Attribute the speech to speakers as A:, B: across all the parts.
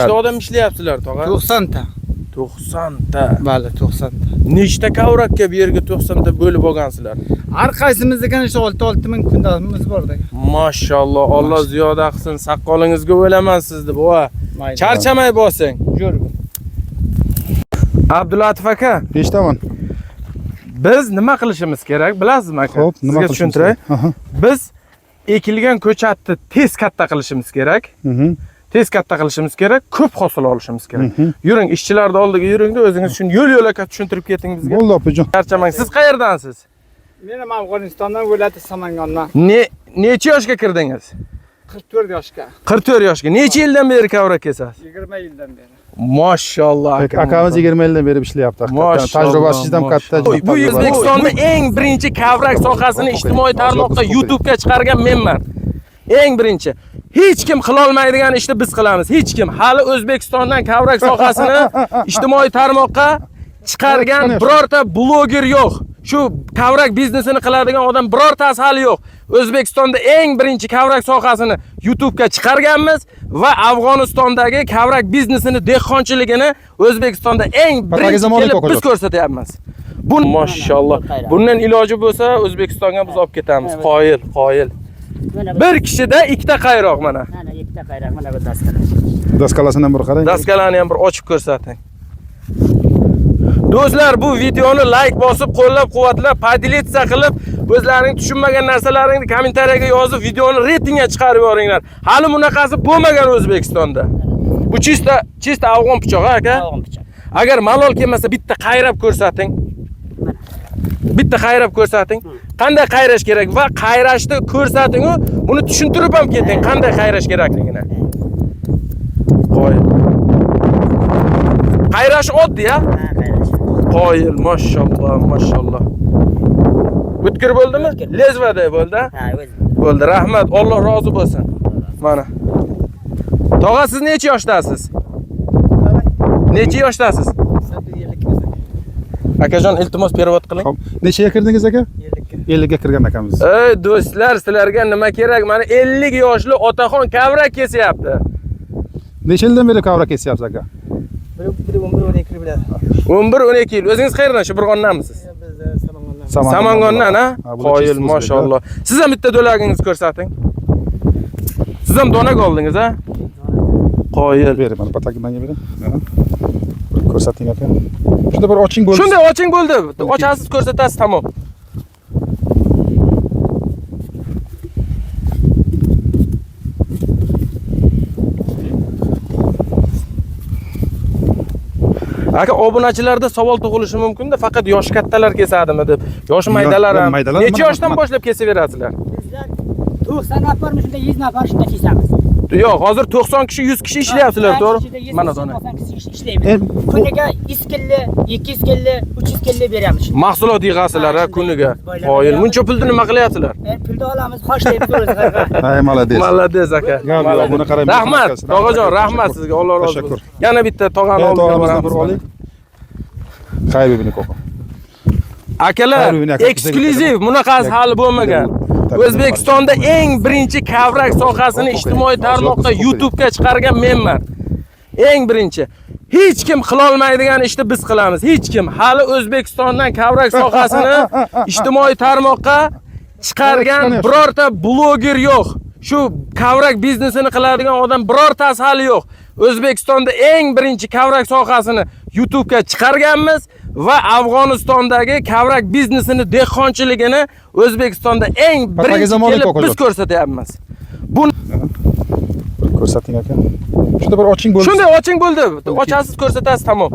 A: Nechta odam ishlayapsizlar tog'a?
B: 90 ta.
A: 90 ta.
B: Bali 90 ta.
A: Nechta kavrakka bu yerga 90 ta bo'lib olgansizlar?
B: Har qaysimizda shu 6-6 ming kundamiz bor aka.
A: Mashalloh, Alloh ziyoda qilsin. Soqolingizga o'laman sizni, bova.
B: Mayli.
A: Charchamay bosing.
B: Yur.
A: Abdulatif aka,
C: Eshitaman.
A: biz nima qilishimiz kerak bilasizmi aka?
C: Xo'p, nima
A: Sizga
C: qilishimiz
A: tushuntiray.
C: kerak? Aha.
A: Biz ekilgan ko'chatni tez katta qilishimiz kerak.
C: Mhm.
A: Tez katta qilishimiz kerak, ko'p hosil olishimiz kerak. Yuring, ishchilarni oldiga yuringda o'zingiz shuni yo'l yo'lakay tushuntirib keting bizga.
C: Bo'ldi opajon.
A: Charchamang. Siz qayerdansiz?
B: Men ham Afg'onistondan, viloyati Samangondan.
A: Ne necha yoshga kirdingiz?
B: 44 yoshga.
A: 44 yoshga. Necha yildan beri kavrak kesasiz?
B: 20 yildan beri.
A: Mashalloh.
C: Peki, akamiz 20 yildan beri ishlayapti. Haqiqatan
A: Mashalloh,
C: tajribasi juda ham katta.
A: mashalloh.
C: juda
A: Bu
C: tajribali.
A: O'zbekistonda eng birinchi kavrak sohasini ijtimoiy tarmoqda YouTube'ga chiqargan menman. Eng birinchi. Hech kim qilolmaydigan ishni biz qilamiz. Hech kim. Hali O'zbekistondan kavrak sohasini ijtimoiy tarmoqqa chiqargan birorta bloger yo'q. Shu kavrak biznesini qiladigan odam birortasi hali yo'q. O'zbekistonda eng birinchi kavrak sohasini YouTube'ga chiqarganmiz va Afg'onistondagi kavrak biznesini, dehqonchiligini O'zbekistonda eng birinchi
C: zamonaviy
A: kelib biz
C: ko'katlar.
A: ko'rsatyapmiz. Bu mashalloh. Bundan iloji bo'lsa O'zbekistonga biz olib ketamiz. Qoyil, qoyil.
D: Mana bu
A: Bir kishida ikkita qayroq mana.
D: mana ikkita qayroq, mana bu daskalar.
C: Daskalasini ham bir qarang.
A: Daskalarni ham bir ochib ko'rsating. Do'stlar, bu videoni like bosib, qo'llab-quvvatlab, podelitsa qilib, o'zlaring tushunmagan narsalaringni kommentariyaga yozib, videoni reytingga chiqarib yuboringlar. Hali bunaqasi bo'lmagan O'zbekistonda. Bu чисто чисто afg'on pichog'i aka.
D: Afg'on pichoq.
A: Agar malol kelmasa bitta qayrab ko'rsating. Bitta qayrab ko'rsating. Qanday qayrash kerak va qayrashni ko'rsating u, buni tushuntirib ham keting qanday qayrash kerakligini. Qoyil. Qayrash oddiy, a?
D: Ha, qayrash.
A: Qoyil, mashalloh, mashalloh. O'tkir bo'ldimi?
D: O'tkir.
A: Lezvaday bo'ldi. a?
D: Ha, o'zi.
A: Bo'ldi, rahmat. Alloh rozi bo'lsin. Mana. Tog'a, siz necha yoshdasiz? Necha yoshdasiz? Akajon, iltimos перевод qiling.
C: Xo'p, Nechaga kirdingiz aka? 50 ga kirgan akamiz.
A: Ey do'stlar, sizlarga nima kerak? Mana 50 yoshli otaxon kavrak kesyapti.
C: Necha yildan beri kavrak kesyapsiz aka?
B: 1 11 12 biladi.
A: 11-12 yil. O'zingiz qayerdan? Shibirg'ondanmisiz?
B: Biz Samangondan.
A: Samangondan, ha?
C: Ha, bular
A: Qoyil,
C: чисто o'zbek,
A: mashalloh. Siz ham bitta do'lagingizni ko'rsating. Siz ham donak oldingiz, ha? Qoyil.
C: Bering mana patakni menga bering. Aha. Bir ko'rsating aka. Shunda bir oching bo'ldi.
A: Shunday oching bo'ldi. Ochasiz, ko'rsatasiz, tamom. Aka, obunachilarda savol tug'ilishi mumkin-da, faqat yosh kattalar kesadimi deb. Yosh maydalar ham.
C: maydalar
A: Necha
C: mana-
A: yoshdan boshlab kesaverasizlar?
D: Bizlar 90 nafarmi shunda 100 nafar shunda kesamiz.
A: Yo'q, hozir 90 kishi, 100 kishi ishlayapsizlar, to'g'ri? Mana dona.
D: 90 kishi ishlaymiz.
C: E,
D: Kuniga 100 kilo, 200 kilo, 300 kilo beramiz. shunda.
A: Mahsulot yig'asizlar ha kuniga. Qoyil. Muncha pulni nima qilyapsizlar?
D: E, pulni olamiz, xoshlaymiz o'zimizga.
C: Hay, молодец.
A: Молодец aka.
C: Gap yo'q, buni qarang.
A: Rahmat, tog'ajon, rahmat sizga. Alloh rozi
C: Tashakkur.
A: bo'lsin. Yana bitta tog'ani oldiga
C: Tog'amizdan bir
A: boramiz.
C: oling. Xayr bini ko'pa.
A: Akalar,
C: Xayr bini aka,
A: eksklyuziv bunaqasi hali bo'lmagan. O'zbekistonda eng birinchi kavrak sohasini ijtimoiy tarmoqda YouTube'ga chiqargan menman. Eng birinchi. Hech kim qilolmaydigan ishni biz qilamiz. Hech kim. Hali O'zbekistondan kavrak sohasini ijtimoiy tarmoqqa chiqargan birorta bloger yo'q. Shu kavrak biznesini qiladigan odam birortasi hali yo'q. O'zbekistonda eng birinchi kavrak sohasini YouTube'ga chiqarganmiz va Afg'onistondagi kavrak biznesini, dehqonchiligini O'zbekistonda eng birinchi
C: zamonaviy
A: kelib biz
C: ko'katlar.
A: ko'rsatyapmiz. Bu
C: Bir ko'rsating aka. Shunda bir oching bo'ldi.
A: shunday oching bo'ldi. Ochasiz, ko'rsatasiz, tamom.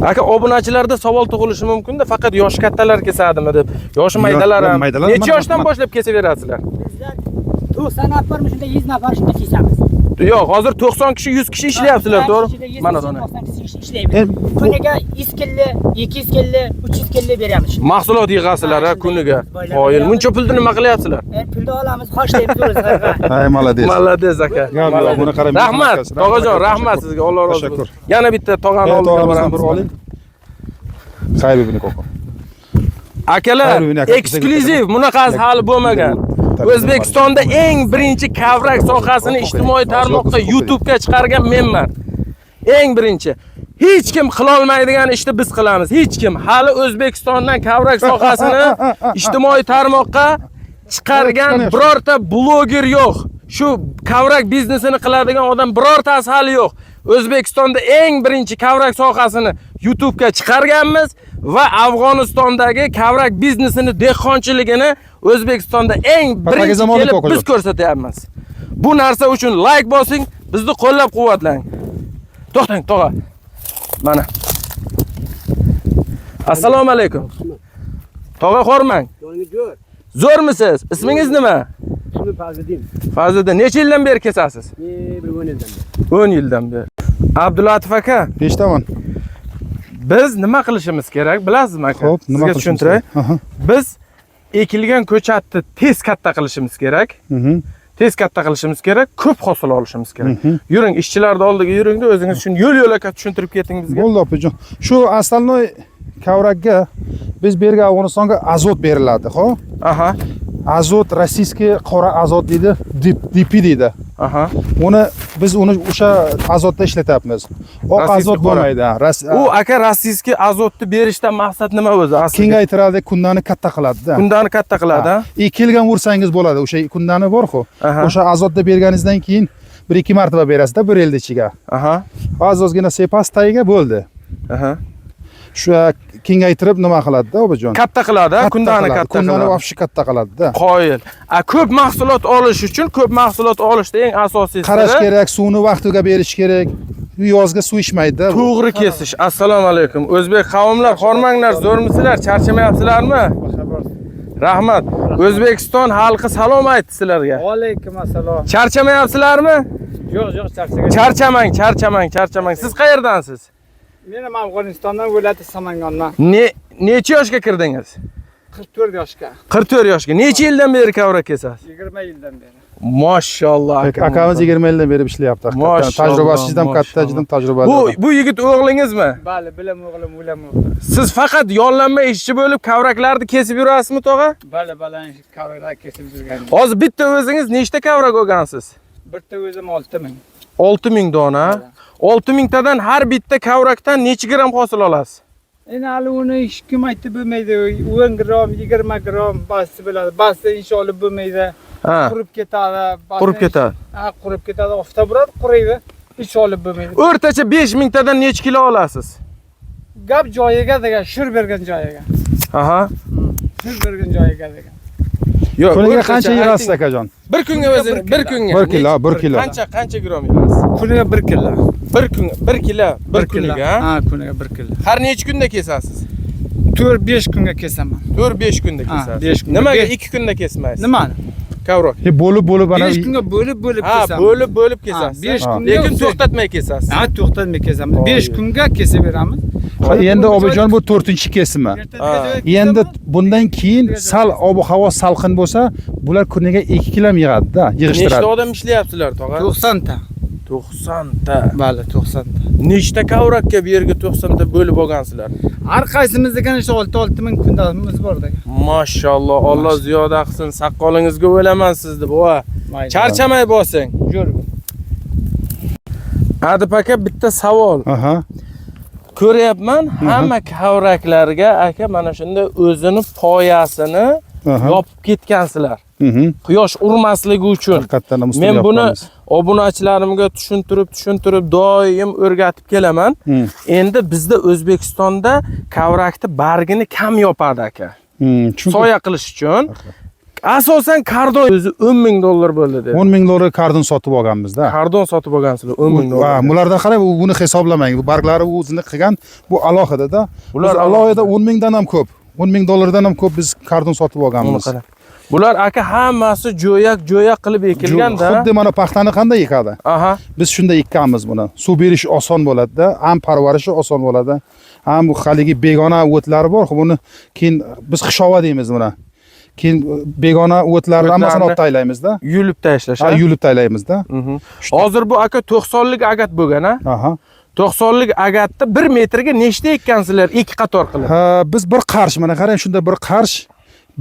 A: Aka, obunachilarda savol tug'ilishi mumkin-da, faqat yosh kattalar kesadimi deb. Yosh maydalar ham.
C: maydalar
A: Necha
C: mana-
A: yoshdan
C: mana-
A: boshlab kesaverasizlar?
D: Bizlar 90 nafarmi shunda 100 nafar shunda kesamiz.
A: Yo'q, hozir 90 kishi, 100 kishi ishlayapsizlar, to'g'ri? Mana dona.
D: 90 kishi ishlaymiz.
C: E,
D: Kuniga 100 kilo, 200 kilo, 300 kilo beramiz. shunda.
A: Mahsulot yig'asizlar ha kuniga. Qoyil. Muncha pulni nima qilyapsizlar?
D: E, pulni olamiz, xoshlaymiz o'zimizga.
C: Hay, молодец.
A: Молодец aka.
C: Gap yo'q, buni qarang.
A: Rahmat, tog'ajon, rahmat sizga. Alloh rozi
C: Tashakkur.
A: bo'lsin. Yana bitta tog'ani oldiga
C: Tog'amizdan
A: boramiz.
C: bir oling. Xayr bibini koko.
A: Akalar, eksklyuziv bunaqasi hali bo'lmagan. O'zbekistonda eng birinchi kavrak sohasini ijtimoiy tarmoqda YouTube'ga chiqargan menman. Eng birinchi. Hech kim qilolmaydigan ishni biz qilamiz. Hech kim hali O'zbekistondan kavrak sohasini ijtimoiy tarmoqqa chiqargan birorta bloger yo'q. Shu kavrak biznesini qiladigan odam birortasi hali yo'q. O'zbekistonda eng birinchi kavrak sohasini YouTube'ga chiqarganmiz va Afg'onistondagi kavrak biznesini, dehqonchiligini O'zbekistonda eng birinchi kelib biz ko'rsatyapmiz. Bu narsa uchun like bosing, bizni qo'llab-quvvatlang. To'xtang, tog'a. Mana. Assalomu alaykum. Tog'a xormang. Zo'rmisiz? Ismingiz nima?
E: İsmim Fazlıddin.
A: Fazliddin, necha yildan beri kesasiz?
E: Bir 10 yıldan beri.
A: 10 yildan beri. Abdulatif aka,
C: Nechtaman?
A: biz nima qilishimiz kerak bilasizmi aka?
C: Xo'p, nima
A: Sizga
C: qilishimiz
A: tushuntiray.
C: kerak? Aha.
A: Biz ekilgan ko'chatni tez katta qilishimiz kerak. Tez katta qilishimiz kerak, ko'p hosil olishimiz kerak. Yuring, ishchilarni oldiga yuringda o'zingiz shuni yo'l-yo'lakay tushuntirib keting bizga.
C: Bo'ldi opajon. Shu основной kavrakka biz bu yerga Afg'onistonga azot beriladi, xo'p?
A: Aha,
C: Azot rossiyskiy qora azot deydi, DP deydi.
A: aha.
C: Uni biz uni o'sha azotda ishlatyapmiz. Oq
A: Rossiyskiy
C: azot
A: qora.
C: bo'lmaydi.
A: U aka rossiyskiy azotni berishdan maqsad nima o'zi aslida?
C: Kengaytiradi, kundani katta qiladi-da.
A: Kundani katta qiladi, ha?
C: Kelgan ursangiz bo'ladi, o'sha kundani bor-ku.
A: Aha.
C: O'sha azotni berganingizdan keyin 1-2 marotaba berasizda bir yil ichiga.
A: Aha,
C: Oz-ozgina sepasiz tagiga bo'ldi.
A: aha.
C: Shu kengaytirib nima qiladi-da, obajon?
A: Katta qiladi, ha? Kundani
C: qiladi,
A: katta
C: kundani
A: qiladi.
C: вообще katta qiladi-da.
A: Qoyil. A ko'p mahsulot olish uchun ko'p mahsulot olishda eng asosiy
C: Qarash
A: siri
C: kerak, suvni vaqtida berish kerak. Yozga suv ichmaydi-da. bu.
A: to'g'ri kesish. Assalomu alaykum. O'zbek qavmlar, hormanglar, zo'rmisizlar, charchamayapsizlarmi? Rahmat. O'zbekiston xalqi salom aytdi sizlarga.
B: Alaykum assalom.
A: Charchamayapsizlarmi?
B: Yo'q, yo'q, charchagan.
A: Charchamang, charchamang, charchamang. Siz qayerdansiz?
B: Men ham Afg'onistondan, viloyati Samangandan.
A: Necha yoshga kirdingiz?
B: 44 yoshga.
A: 44 yoshga. Necha yildan beri kavrak kesasiz?
B: 20 yildan beri.
A: Mashalloh.
C: Akamiz 20 yildan beri ishlayapti. Haqiqatan.
A: Mashalloh,
C: Tajribasi juda ham katta,
A: mashalloh.
C: juda ham tajribali.
A: Bu yigit o'g'lingizmi?
B: Bali, bilim o'g'lim, ulam o'g'lim.
A: Siz faqat yollanma ishchi bo'lib kavraklarni kesib yurasizmi tog'a?
B: Bali, bali, kavraklar kesib yurgan.
A: Hozir bitta o'zingiz nechta kavrak olgansiz?
B: Bitta o'zim 6000.
A: 6000 dona. 6000 tadan har bitta kavrakdan necha gram hosil olasiz?
B: Endi hali uni hech kim aytib bo'lmaydi. 10 gram, 20 gram basi bo'ladi. Basi inshaalloh bo'lmaydi.
A: Ha,
B: Qurib ketadi.
A: qurib ketadi.
B: Ha, qurib ketadi. Oftob uradi, quriydi. Hech olib bo'lmaydi.
A: O'rtacha 5000 tadan necha kilo olasiz?
B: Gap joyiga degan, shur bergan joyiga.
A: Aha.
B: Shur bergan joyiga degan.
A: Yo'q,
C: Kuniga
A: o'rtacha
C: qancha yig'asiz
A: ayting.
C: akajon?
A: Bir kunga o'zi, bir kunga.
C: Bir kilo, bir kilo.
A: Qancha gram yig'asiz?
B: Kuniga 1 kilo.
A: Bir kun, 1 kilo, bir kuniga. Ha?
B: Ha, kuniga 1 kilo.
A: Har necha kunda kesasiz?
B: 4-5 kunga kesaman.
A: 4-5 kunda
B: Ha,
A: kesasiz.
B: besh kunda.
A: Nimaga 2 kunda kesmaysiz?
B: Nimani?
A: Kavrak.
C: Bo'lib-bo'lib mana
B: 5 kunga bo'lib-bo'lib
A: Ha,
B: kesaman.
A: bo'lib-bo'lib kesasiz.
B: 5
C: Ha.
B: kunga.
A: Lekin to'xtatmay kesasiz.
B: Ha, to'xtatmay kesamiz. 5 kunga kesib beramiz.
C: Ha, endi obajon bu 4-kesimi. Endi bundan keyin sal ob-havo salqin bo'lsa, bular kuniga 2 kilo yig'adi-da,
A: Nechta
C: yig'ishtiradi.
A: odam ishlayapsizlar tog'a?
B: 90 ta.
A: 90 ta.
B: Bali, 90 ta.
A: Nechta kavrakka bu yerga 90 ta bo'lib olgansizlar?
B: Har qaysimizda конечно 6-6 ming kundamiz bor degan.
A: Mashalloh, Alloh ziyoda qilsin. Soqolingizga o'laman sizni, buva. Charchamay bosing.
B: Yur.
A: Adib aka bitta savol.
C: Aha.
A: Ko'ryapman, hamma kavraklarga aka mana shunda o'zini poyasini
C: Aha.
A: yopib ketgansizlar. Quyosh urmasligi uchun.
C: Haqiqatan ham
A: Men buni obunachilarimga tushuntirib doim o'rgatib kelaman. Endi bizda O'zbekistonda kavrakni bargini kam yopadi aka.
C: Chunki
A: Soya qilish uchun. Asosan kardon o'zi 10 000 dollar bo'ldi dedi.
C: 10 ming dollar kardon sotib olganmiz-da.
A: Kardon sotib olgansizlar 10 000 dollar.
C: Ha, bularda qarang, buni hisoblamang. Bu barglari o'zini qilgan, bu alohida-da.
A: Bular
C: Bular alohida 10 mingdan ham ko'p. 10 ming dollardan ham ko'p biz kardon sotib
A: Buni
C: olganmiz.
A: qarang. Bular aka hammasi jo'yak-jo'yak qilib ekilgan-da.
C: Xuddi mana paxtani qanday ekadi?
A: Aha.
C: Biz shunday ekkanmiz buni. Suv berish oson bo'ladi-da, ham parvarishi oson bo'ladi. Ham bu haligi begona o'tlari bor, buni keyin biz xishova deymiz buni. Keyin begona o'tlarni hammasini olib taylaymiz-da.
A: Yulib tashlash.
C: Ha, yulib taylaymiz-da.
A: Hozir bu aka 90lik agat bo'lgan, ha?
C: Aha.
A: 90lik agatda 1 metrga nechta ekkansizlar ikki qator qilib?
C: Ha, biz bir qarsh, mana qarang, shunda bir qarsh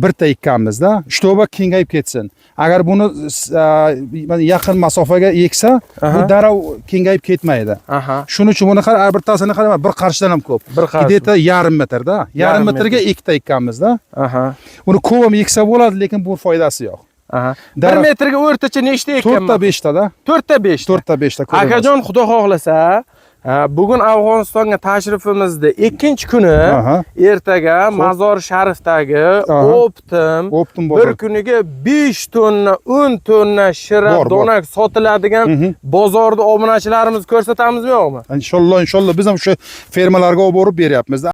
C: birta ekkanmizda, чтобы kengayib ketsin. Agar buni mana yaqin masofaga eksa, bu darrov kengayib ketmaydi. Shuning uchun buni qarang, birtasini qarang, bir qarshdan ham ko'p.
A: Bir qarsh.
C: Где-то yarim metrda. Yarim
A: Yarim
C: metrga
A: metr.
C: ikkita ekkanmizda. Uni ko'p ham eksa bo'ladi, lekin bu foydasi yo'q.
A: 1 metrga o'rtacha nechta ekkanman?
C: 4ta 5tada.
A: 4ta 5.
C: 4ta 5ta ko'p emas.
A: Akajon, xudo xohlasa, bugun Afg'onistonga tashrifimizda ikkinchi kuni ertaga Mazor Sharifdagi оптом
C: Оптом
A: bir
C: bozor.
A: kuniga 5 tonna, 10 tonna shira
C: Bor, bor.
A: donak sotiladigan bozorda obunachilarimiz ko'rsatamizmi yo'qmi?
C: Inshaalloh, inshaalloh biz ham o'sha fermalarga olib borib beryapmiz.